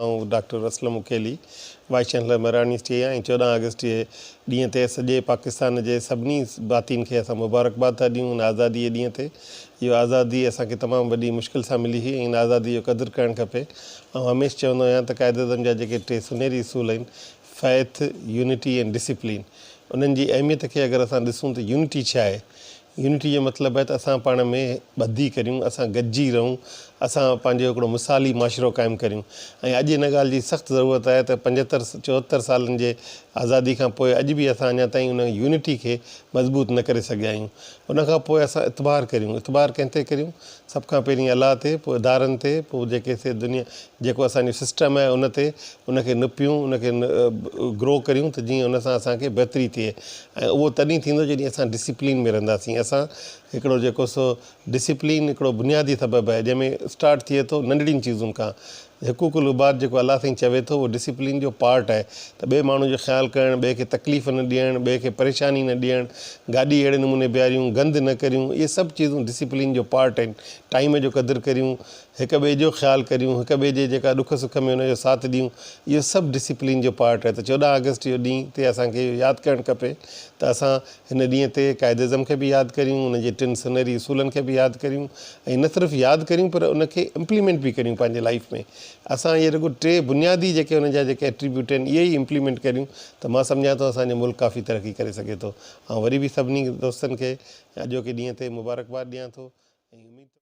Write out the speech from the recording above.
آئون doctor Aslam Uqaili, vice chancellor Mehran university آهيان ۽ 14 August جي ڏينهن تي سڄي پاڪستان جي سڀني ڀاتين کي اسان مبارڪباد ٿا ڏيون ان آزادي جي ڏينهن تي. اهو آزادي اسان کي تمام وڏي مشڪل سان ملي هئي ۽ ان آزادي جو قدر ڪرڻ کپي. آئون هميشھ چوندو آهيان ته قائداعظم جا جيڪي ٽي سنهري اصول آهن فيٿ، يونٽي ۽ ڊسيپلين انهن جي اهميت کي اگر اسان ڏسون ته يونٽي ڇا آهي؟ يونٽي جو مطلب آهي ته اسان پاڻ ۾ ٻڌي ڪريون، اسان گڏجي رهون، اسان پنهنجو هڪڙو مثالي معاشرو قائم ڪريون ۽ اڄ ان ڳالهه جي سخت ضرورت آهي ته پنجهتر 74 سالن جي آزادي کان پوء اڄ به اسان اڃا تائين ان يونٽي کي مضبوط نه ڪري سگهيا آهيون. ان کان پوء اسان اعتبار ڪريون، اعتبار ڪنهن تي ڪريون؟ سڀ کان پهرين الله تي، پوء ادارن تي، پوء جيڪي سي دنيا جيڪو اسان جو سسٽم آهي ان تي، ان کي نپيون، ان کي گرو ڪريون ته جيئن ان سان اسان کي بهتري ٿئي ۽ اهو تڏهن ٿيندو جڏهن اسان ڊسيپلين ۾ رهنداسين. اسان هڪڙو جيڪو سو ڊسيپلين هڪڙو بنيادي سبب آهي جنهن ۾ اسٽارٽ ٿئي ٿو ننڍڙين چيزن کان. حقوق العباد جيڪو الله سائين چوي ٿو اهو ڊسيپلين جو پارٽ آهي ته ٻئي ماڻهو جو خيال ڪرڻ، ٻئي کي تڪليف نه ڏيڻ، ٻئي کي پريشاني نه ڏيڻ، گاڏي اهڙي نموني بيهاريون، گند نه ڪريون، اهي سڀ چيزون ڊسيپلين جو پارٽ آهن. ٽائيم جو قدر ڪريون، هڪ ٻئي جو خيال ڪريون، هڪ ٻئي جي جيڪا ڏک سک ۾ ان جو ساٿ ڏيون، اهو سڀ ڊسيپلين جو پارٽ آهي ته 14 آگسٽ جو ڏينهن تي اسان کي اهو ياد ڪرڻ کپي ته اسان هن ڏينهن تي قائداعظم کي به ياد ڪريون، ان جي ٽن سنهري اصولن کي به ياد ڪريون ۽ نه صرف ياد ڪريون پر ان کي امپليمينٽ به ڪريون پنهنجي لائيف ۾. اسان اهي رڳو ٽي بنيادي جيڪي ان جا جيڪي ايٽريبيوٽ آهن اهي ئي امپليمينٽ ڪريون ته مان سمجهان ٿو اسان جو ملڪ ڪافي ترقي ڪري سگهي ٿو. آئون وري به سڀني دوستن کي اڄوڪي ڏينهن تي مبارڪباد ڏيان ٿو ۽ اميد ٿو.